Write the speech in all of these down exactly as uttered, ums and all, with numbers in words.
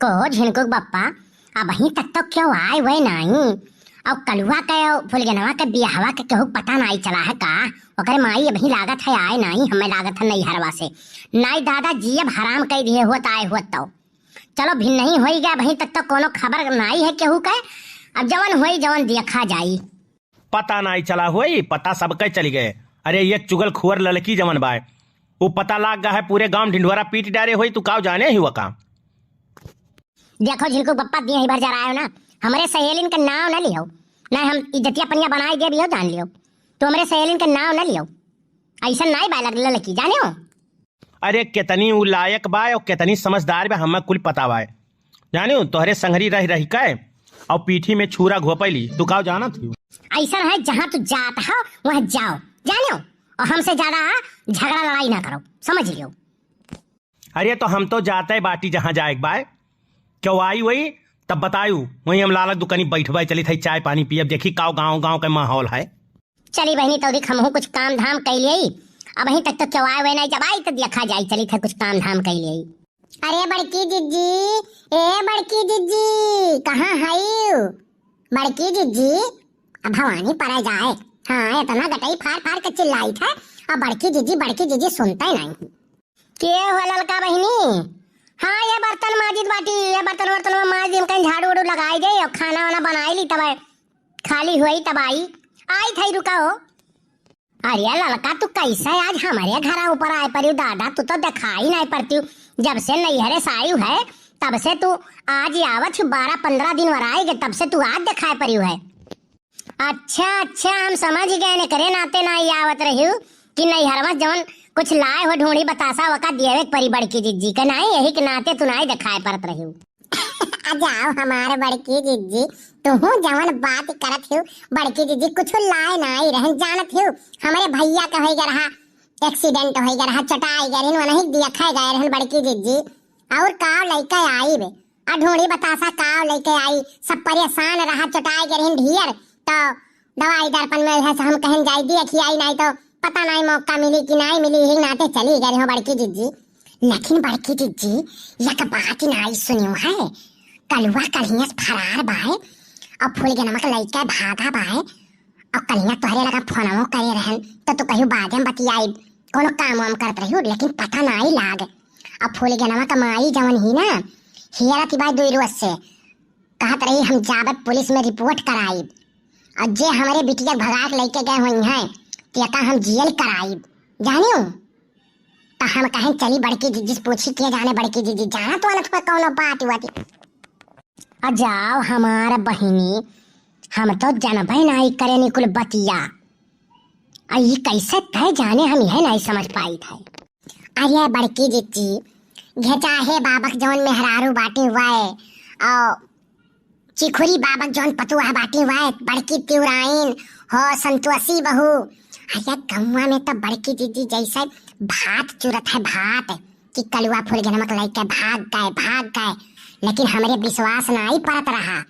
कहो झिनकू के बप्पा, अबहीं तक तो केहू आए वए नाई। अउ कलुआ के अउ फुलगेनवा के बियाहवा के केहू पता नाई चला है का? ओकरे माई अबहीं लागत है आए नाई, हमें लागत है नैहरवा से। नाई दादा जी अब हराम कई दिए होत आए होत तो। चलो भिन्नही होई गए, अबहीं तक तो कोनो खबर नाई है केहू के। अब जवन होई जवन देखा जाई। पता नाई चला होई, पता सबके चली गए। अरे एक चुगलखोर ललकी जवन बाय, उ पता लाग गा है, पूरे गांव ढिंढोरा पीट डारे होई, तू काव जाने ही वका। देखो झिनकू बप्पा, दिन ही भर जरायो ना, हमरे सहेलिन के नाव ना लियो, ना हम इज्जतिया पनिया बनाए देब, यो जान लियो। तू हमरे सहेलिन के नाव ना लियो, ऐसा नाई बाय लग-, ललकी, जाने हो? अरे केतनी उ लायक बाय और केतनी समझदार बाय, हमें कुल पता बाय। जाने हो, तोहरे संगरी रह रही के और पीठी में छूरा घोपैली, तू काव जानत हो? ऐसा है, जहाँ तू जात हो वहाँ जाओ, जाने हो, और हमसे ज्यादा झगड़ा लड़ाई ना करो, समझ लियो। अरे तो हम तो जाते बाटी जहाँ जाए के बाय, केहू आई वही तब बतायू, वहीं हम लालक दुकानी बैठबे, चली थई चाय पानी पियब, देखी काव गाँव गाँव के माहौल है। चली बहिनी, तौदिक हमहू कुछ काम धाम कइ लेई। अबहीं तक तो केहू आए वए नाई, जब आई तो देखा जाई, चली थई कुछ काम धाम कइ लेई। अरे बड़की जिज्जी, ए बड़की जिज्जी, कहाँ हईउ? बड़की जिज्जी, अब भवानी परे जाए। हाँ, इतना गटई फार फार के चिल्लाई थे, अब बड़की जिज्जी, बड़की जिज्जी सुनते नहीं। के हो ललका बहिनी? हाँ, ये बर्तन माजित बाटी, ये बर्तन वर्तन में माज दी, कहीं झाड़ू उड़ू लगाई दे और खाना वाना बनाई ली, तब खाली हुई तब आई। आई थई, रुका हो। अरे ललका, तू कैसे आज हमारे घर ऊपर आए परियो दादा? तू तो दिखाई नहीं पड़ती हो। जब से नैहरे से आयु है, तब से तू आज ही आवत हो, बारह पन्द्रह दिन वर आएगे, तब से तू आज दिखाई परियो है। अच्छा, अच्छा, हम समझ गए, एकरे नाते नाई आवत रहियो कि नैहरवा जवन कुछ लाए हो ढूंढी बतासा, वका देवे के परी बड़की जिज्जी के, नाई, यही के नाते तू नाई दिखाई पड़त रहियो। आ जाओ हमार बड़की जिज्जी, तुहू जवन बात करत हो, बड़की जिज्जी कुछ लाए नाई रहन, जानत हो, हमरे भैया के होई गए रहा, एक्सीडेंट होई गए रहा, चटाई गए रहन, वनही देखे गए रहन बड़की जिज्जी, और का लइके आईब? आ ढूंढी बतासा काव लइके आई, सब परेशान रहा, चटाई गए रहिन ढेर, तो दवाई दर्पण में है से हम कहन जाई देखी आई, नाई तो पता नाई मौका मिली कि नाई मिली, यही नाते चली गए हो बड़की जिज्जी। लेकिन बड़की जिज्जी, एक बात नाई सुनियो है, कलुआ कलिया से फरार बाय, और फूल के नमक लइके भागा बाय, और कलिया तोहरे लगा फोनवो करे रहन, तो तू कहियो बादे में बतियाई, कोनो काम वाम करत रहियो, लेकिन पता नाई लाग। अब फूल के नमक माई जवन ही ना, हियरत ही बाय दुई रोज से, कहत रही हम जाबे पुलिस में रिपोर्ट कराइब, और जे हमरे बिटिया के भगा के लइके गए होइहैं, तेका हम जेल कराइब, जानियो। तो हम कहें चली बड़की जिज्जी से पूछी, के जाने बड़की जिज्जी जानत वानत हुआ कौनो बात वात। आ जाओ हमार बहिनी, हम तो जनबे नाई करे निकुल बतिया। आ ई कैसे तय जाने, हम यह नाई समझ पाई थे। अरे बड़की जिज्जी, घेचाहे बाबक जौन मेहरारू बाटी हुआ है, और चिखुरी बाबक जौन पतुआ बाटी हुआ है, बड़की तिउराइन हो, संतोषी बहू। अरे गौवा में तो बड़की जिज्जी जैसे भात चुरत है, भात, कि कलुआ फूल के नमक लइके भाग गए, भाग गए, लेकिन हमरे विश्वास नाई परत रहा,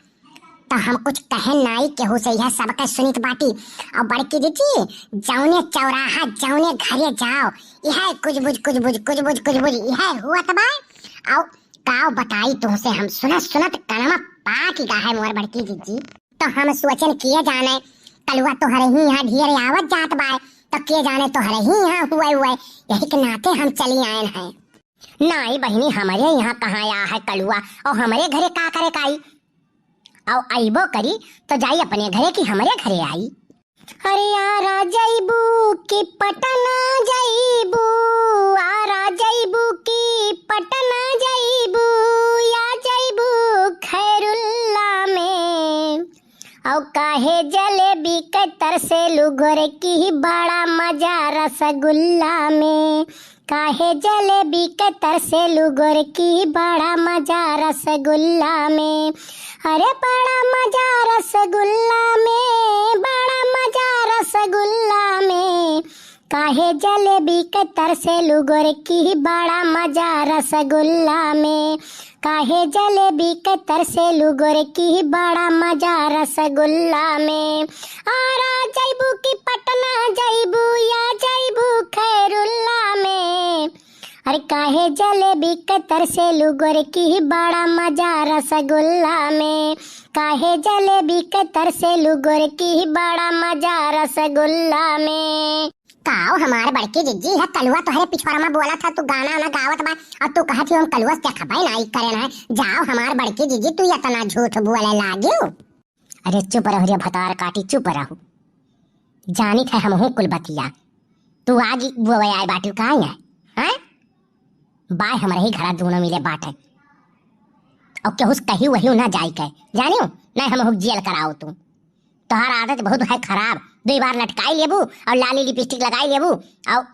तो हम कुछ कहे नाई केहू से, यह सबके सुनित बाटी। और बड़की जिज्जी, जौने चौराहा, जौने घरे जाओ, यह कुछ बुझ, कुछ बुझ, कुछ बुझ, कुछ बुझ, यह हुआ तबा। और काव बताई तुमसे, हम सुनत सुनत कनमा पाक गा है मोर बड़की जिज्जी। तो हम सोचन किए जाने कलुआ तोहरे ही यहाँ ढेर आवत जात बाय, तो के जाने तोहरे ही यहाँ हुए हुए, यही के नाते हम चली आयन हैं। नाई बहिनी, हमरे यहाँ कहाँ आया है कलुआ, और हमरे घरे का करे का आई? और अइबो करी तो जाई अपने घरे कि हमरे घरे आई। अरे आरा जइबू कि पटना जइबू, आरा जइबू कि पटना जइबू, या जइबू खैरुल्ला में। औ काहे जलेबी के तरसेलू गोरकी, बड़ा मजा रसगुल्ला में। काहे जलेबी के तरसेलू गोरकी, बड़ा मजा रसगुल्ला में। अरे बड़ा मजा रसगुल्ला में, बड़ा मजा रसगुल्ला में। काहे जलेबी के तरसेलू गोरकी, बड़ा मजा रसगुल्ला में। काहे जलेबी के तरसेलू गोरकी, बड़ा मजा रसगुल्ला में। आरा जइबू कि पटना जइबू, या जइबू खैरुल्ला में। अरे काहे जलेबी के तरसेलू गोरकी, बड़ा मजा रसगुल्ला में। काहे जलेबी के तरसेलू गोरकी, बड़ा मजा रसगुल्ला में। काओ हमार बड़की जिज्जी, है कलुआ तोहरे पिछवाड़ा में बोलत है, तू गाना ना गावत बा और तू कहत ही हम कलुआ से देखबे नाई करे ना। जाओ हमार बड़की जिज्जी, तू इतना झूठ बोले लागियो। अरे चुप रहो रे भतार काटी, चुप रहो। जानित है हमहू कुल बतिया। तू आगी बोवे आए बाटू का है? हैं? बाय हमरे ही घरा दोनों मिले बाटे। और केहू से कही वही ना जाई के। जानियो? नहीं हमहू जेल कराओ तू। तोहार आदत बहुत है खराब। दुई बार लटकाई लेबू और लाली लिपस्टिक लगाई लेबू और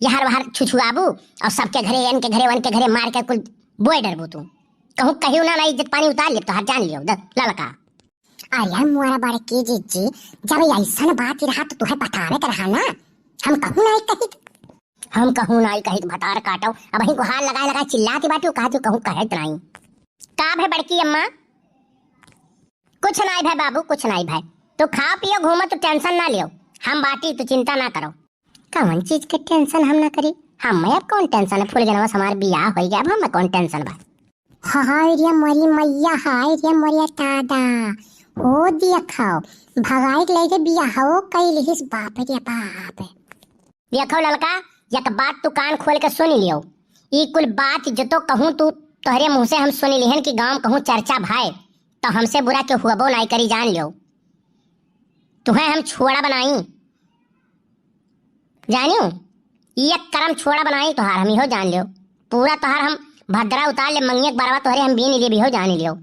यहर वहर छुछुआबू और सबके घरे, एन के घरे, वन के घरे मार के कुल बोए डरबू तू। कहूँ कहियो ना, ना इज्जत पानी उतार लेब तोहार, जान लियो द-, ललका। अरे मोरा बड़की जिज्जी, जब ऐसन बात रहा तो तुहे बतावे के रहा ना, हम कहूँ नाई कहित। हम कहूँ नाई कहित भतार काटो, अबहीं गुहार लगाए लगाए चिल्लाती बाटी, कहती कहूँ कहत नाई। का भे बड़की अम्मा? कुछ नाई भे बाबू, कुछ नाई भे। तो खाओ पियो, घूमो, तो टेंशन ना लियो, हम बाटी, तू चिंता ना करो। कौन चीज के टेंशन हम ना करी? हमें अब कौन टेंशन है? फुलगेनवा से हमार बियाह होई गया, अब हमें कौन टेंशन बा? हाय रे मोरी मैया, हाय रे मोरिया दादा। हो देखो, भगाई के लेके बियाहो कई लिहिस, बाप रे बाप। देखो ललका, एक बात तू कान खोल के सुन लियो। ई कुल बात जो तो कहूँ तू, तोहरे मुँह से हम सुन लिहन कि गाँव कहूँ चर्चा भाई, तो हमसे बुरा के हुआबो नाई करी, जान लियो। तुहें हम छोड़ा बनाई, जानियो, ई एक करम छोड़ा बनाई तोहार, हम इहो जान लियो। पूरा तोहार हम भद्रा उतार ले, मंगिया के बरवा तोहरे हम बीन लेब, इहो जान लियो।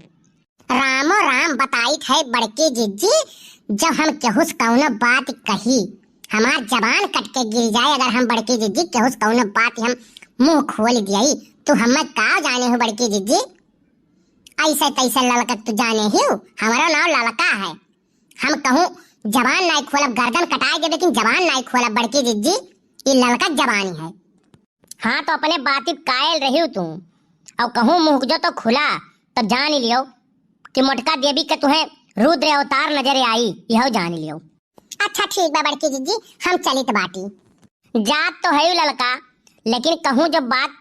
रामो राम बताइत है बड़की जिज्जी, जब हम केहू से कौनो बात कही, हमार जबान कट के गिर जाए, अगर हम बड़की जिज्जी केहू से कौनो बात हम मुँह खोल दियाई, तू हमें का जाने हो बड़की जिज्जी? ऐसे तैसे ललका तू जाने ही, हमारो नाम ललका है। हम कहूँ जबान नाई खोलब, गर्दन कटाए दे, लेकिन जबान नाई खोलब बड़की जिज्जी, ई ललका जबानी है। हाँ, तो अपने बाती कायल रही तू, और कहूँ मुँह जो तो खुला, तब जान लियो कि मोटका देवी के तुहें रुद्र अवतार नजर आई, यह जान लियो। अच्छा ठीक बा बड़की जिज्जी, हम चलित बाटी। जात तो है ललका, लेकिन कहूँ जब बात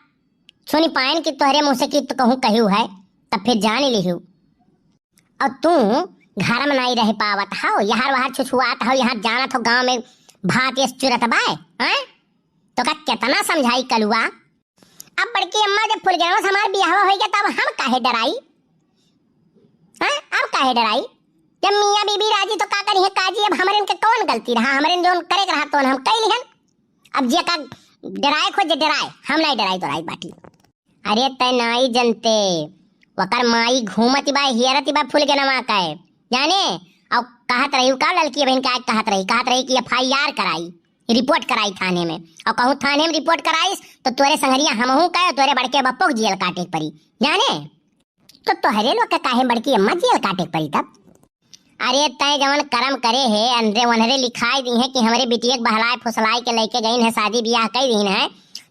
सुनी पायन कि तोहरे मुँह से कि तो कहूँ कहियो है, तब फिर जान लियो। और तू घर में नहीं रह पावत हो, यहाँ वहाँ छुछुआत हो, यहाँ जानत हो गाँव में भात ये चुरत बाय, हैं? तो का कितना समझाई कलुआ? अब बड़की अम्मा जब फुलगेनवा से हमार बियाहवा होई गया, तब हम काहे डराई? हैं? अब काहे डराई? जब मियाँ बीबी राजी तो का करी है काजी? अब हमरे इनके कौन गलती रहा? हमरे जौन करे के रहा तौन हम कई लिहन। अब जे का डराए खोजे डराए, हम नहीं डराई डराई बाटी। अरे तै नाई जनते, वकर माई घूमत बा, हियरत बा फुलगेनवा के, जाने? और कहत रही का ललकी बहन का कहत रही, कहत रही कि एफ आई आर कराई, रिपोर्ट कराई थाने में। और कहूँ थाने में रिपोर्ट कराइस तो तोरे संगरिया हमहू का, तोरे बड़के बप्पो के जेल काटे के पड़ी, जाने? तो तोहरे लोग के काहे बड़की अम्मा जेल काटे के पड़ी तब? अरे तय जवन करम करे है, अनरे वनरे लिखाई दी है कि हमरे बिटिया के बहलाए फुसलाए के लेके गईन है, शादी बियाह कई दीन है,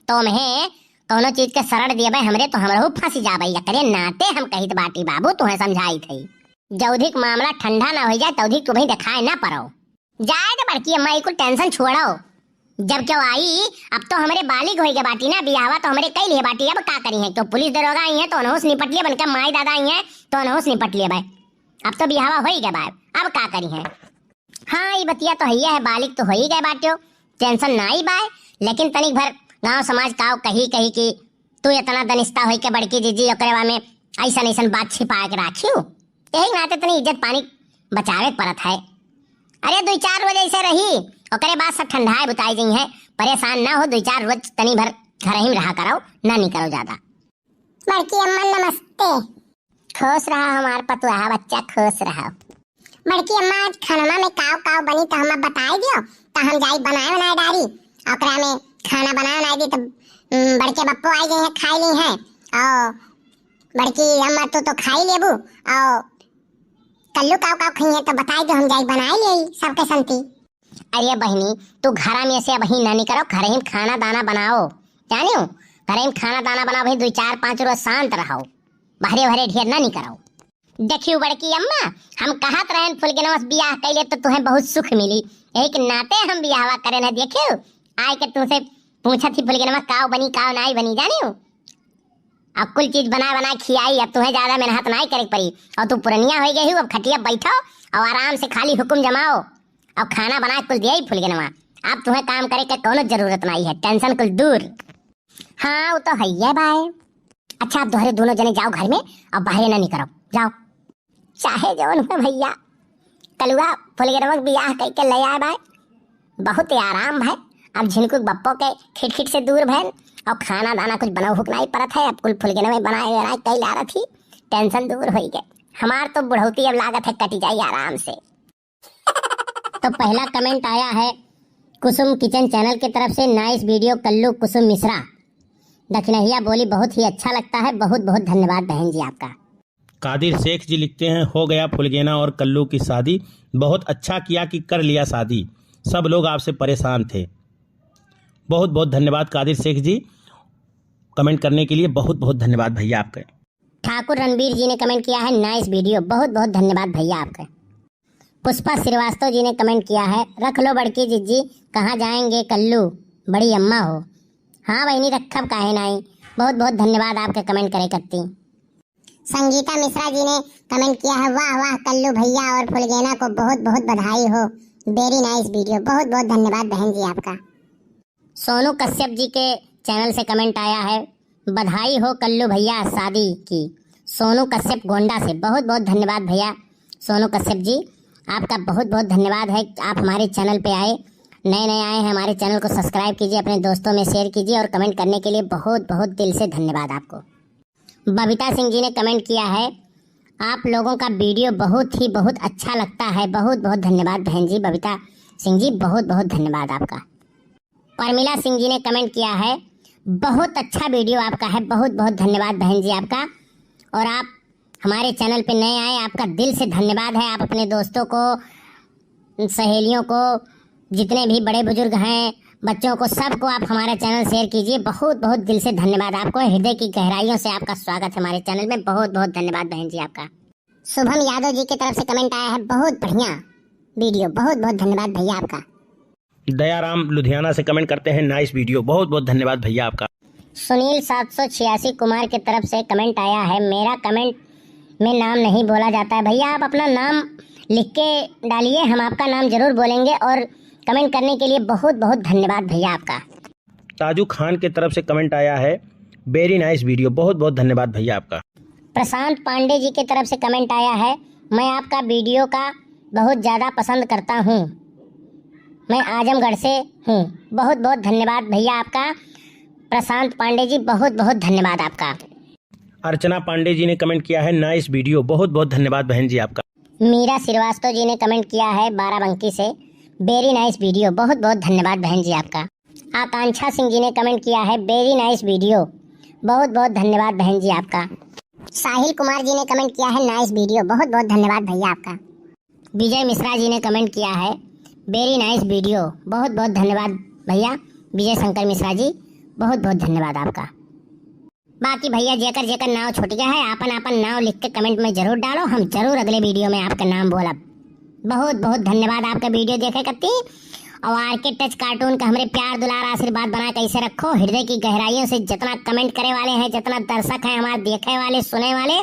तो हमें कौनो चीज के शरण देबे हमरे तो हमरहू फंस जाबे। एकरे नाते हम कहित बाटी बाबू, तुहें समझाइत है, जौधिक मामला ठंडा ना हो जाए, तौधिक तुम्हें दिखाए ना पड़ो। जाए दे बड़की अम्मा, ई कुल टेंशन छोड़ो। जब क्यों आई, अब तो हमरे बालिग होई गए बाटी ना, बियाहवा तो हमरे कई लिए बाटी, अब का करी है? क्यों पुलिस दरोगा आई है तो उन्हों से निपट लिए, बनके माई दादा आई है तो उन्हों से निपट लिए भाई। अब तो बियाहवा होई गए बाय, अब का करी है? हाँ, ई बतिया तो हइया है, बालिग तो होई गए बाटियो, टेंशन ना आई बाय, लेकिन तनिक भर गांव समाज काव कही कही कि तू इतना दनिस्ता होई के बड़की जीजी ओकरे बा में ऐसन ऐसन बात छिपा के राखियो। यही नाते तनी इज्जत पानी बचावे के पड़त है। अरे दुई चार रोज ऐसे रही, ओकरे बाद सब ठंडाए बुताई जई है। परेशान ना हो, दुई चार रोज तनी भर घर ही में रहा करो, ना निकलो ज्यादा। बड़की अम्मा नमस्ते। खुश रहा हमार पतुआ बच्चा, खुश रहा। बड़की अम्मा आज खाना में काव काव बनी तो हमें बताई दियो, तो हम जाई बनाए बनाए डारी, ओकरा में खाना बनाए बनाए दी तो, उम, बड़के बप्पो आई गई है, खाई ली है। और बड़की अम्मा तू तो खाई लेबू, और कल्लू काव काव खइहे तो बताई दो, हम जाई बनाई लेई सबके संती। अरे बहिनी, तू घरा में से अबही ना निकरो, घरे ही में खाना दाना बनाओ, जानियो, घरे ही में खाना दाना बनाओ, अबही दुई चार पाँच रोज शांत रहो, बहरे बहरे ढेर ना निकरो। देखियो बड़की अम्मा, हम कहत रहन फुलगेनवा से बियाह कैले तो तुहें बहुत सुख मिली, यही के नाते हम बियाहवा करेन है। देखियो, आए के तुमसे पूछत ही फुलगेनवा काव बनी, काव नाई बनी, जानी हो? अब कुल चीज बना बना खियाई, अब तुम्हें ज्यादा मेहनत नाई करे के पड़ी। और तू पुरनिया हो गई हो, अब खटिया बैठो और आराम से खाली हुकुम जमाओ और खाना बना के कुल दिया ही फुलगेनवा। अब तुम्हें काम करे के कोनो जरूरत नाई है, tension कुल दूर। हाँ, वो तो है ही है भाई। अच्छा, अब दोहरे दोनों जने जाओ घर में, अब बाहरे ना निकरो, जाओ। चाहे जौन हुए भैया, कलुआ फुलगेनवा के बियाह कइके ले आए बाय, बहुत ही आराम है। अब झिनकू के बप्पो के खिटखिट से दूर भैन, और खाना दाना कुछ बनाओ हुक नाई परत है। अब कुल फुलगेनवा बनाए बनाए कई लारत ही, tension दूर होई गए। हमार तो बुढ़ौती अब लागत है कटी जाई आराम से। तो पहला comment आया है कुसुम kitchen channel की तरफ से, nice video कल्लू कुसुम मिश्रा। दखिनहिया बोली बहुत ही अच्छा लगता है। बहुत बहुत धन्यवाद बहन जी आपका। कादिर शेख जी लिखते हैं, हो गया फुलगेना और कल्लू की शादी, बहुत अच्छा किया कि कर लिया शादी, सब लोग आपसे परेशान थे। बहुत बहुत धन्यवाद कादिर शेख जी, comment करने के लिए बहुत बहुत धन्यवाद भैया आपके। ठाकुर रणबीर जी ने comment किया है, nice video, बहुत बहुत धन्यवाद भैया आपके। पुष्पा श्रीवास्तव जी ने comment किया है, रख लो बड़की जिज्जी, कहाँ जाएंगे कल्लू, बड़ी अम्मा हो। हाँ बहिनी, रखब काहे नाई, बहुत बहुत धन्यवाद आपके comment करे करती। संगीता मिश्रा जी ने comment किया है, वाह वाह कल्लू भैया और फुलगेना को बहुत बहुत बधाई हो, very nice video, बहुत बहुत धन्यवाद बहन जी आपका। सोनू कश्यप जी के channel से comment आया है, बधाई हो कल्लू भैया शादी की। सोनू कश्यप गोंडा से, बहुत बहुत धन्यवाद भैया सोनू कश्यप जी, आपका बहुत बहुत धन्यवाद है कि आप हमारे channel पे आए, नए नए आए हैं, हमारे channel को subscribe कीजिए, अपने दोस्तों में share कीजिए और comment करने के लिए बहुत बहुत दिल से धन्यवाद आपको। बबीता सिंह जी ने comment किया है, आप लोगों का video बहुत ही बहुत अच्छा लगता है। बहुत बहुत धन्यवाद बहन जी बबीता सिंह जी, बहुत बहुत धन्यवाद आपका। परमिला सिंह जी ने comment किया है, बहुत अच्छा video आपका है। बहुत बहुत धन्यवाद बहन जी आपका। और आप हमारे channel पे नए आए, आपका दिल से धन्यवाद है। आप अपने दोस्तों को, सहेलियों को, जितने भी बड़े बुजुर्ग हैं, बच्चों को, सबको आप हमारा channel share कीजिए। बहुत बहुत दिल से धन्यवाद आपको, हृदय की गहराइयों से आपका स्वागत है हमारे channel में। बहुत बहुत धन्यवाद बहन जी आपका। शुभम यादव जी की तरफ से comment आया है, बहुत बढ़िया video, बहुत बहुत धन्यवाद भैया आपका। दयाराम लुधियाना से comment करते हैं, nice video, बहुत बहुत धन्यवाद भैया आपका। सुनील सात सौ छियासी कुमार की तरफ से comment आया है, मेरा comment में नाम नहीं बोला जाता है। भैया आप अपना नाम लिख के डालिए, हम आपका नाम जरूर बोलेंगे और comment करने के लिए बहुत बहुत धन्यवाद भैया आपका। ताजू खान की तरफ से comment आया है, very nice video, बहुत बहुत धन्यवाद भैया आपका। प्रशांत पांडे जी की तरफ से comment आया है, मैं आपका video का बहुत ज़्यादा पसंद करता हूँ, मैं आजमगढ़ से हूँ। बहुत बहुत धन्यवाद भैया आपका प्रशांत पांडे जी, बहुत बहुत धन्यवाद आपका। अर्चना पांडे जी ने comment किया है, nice video, बहुत बहुत धन्यवाद बहन जी आपका। मीरा श्रीवास्तव जी ने comment किया है बाराबंकी से, very nice video, बहुत बहुत धन्यवाद बहन जी आपका। आकांक्षा सिंह जी ने comment किया है, very nice video, बहुत बहुत धन्यवाद बहन जी आपका। साहिल कुमार जी ने comment किया है, nice video, बहुत बहुत धन्यवाद भैया आपका। विजय मिश्रा जी ने comment किया है, very nice video, बहुत बहुत धन्यवाद भैया विजय शंकर मिश्रा जी, बहुत बहुत धन्यवाद आपका। बाकी भैया जेकर जेकर नाव छूट गया है, आपन आपन नाव लिख के comment में जरूर डालो, हम जरूर अगले video में आपका नाम बोलब। बहुत बहुत धन्यवाद आपका video देखे कत्ती। और आर के टच कार्टून का हमरे प्यार दुलार आशीर्वाद बना के ऐसे रखो। हृदय की गहराइयों से जितना comment करे वाले हैं, जितना दर्शक हैं हमारे देखे वाले सुने वाले,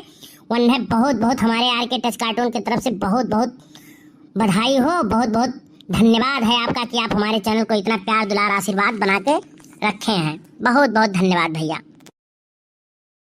उन्हें बहुत बहुत हमारे आर के टच कार्टून की तरफ से बहुत बहुत बधाई हो, बहुत बहुत धन्यवाद है आपका कि आप हमारे channel को इतना प्यार दुलार आशीर्वाद बना के रखे हैं। बहुत बहुत धन्यवाद भैया।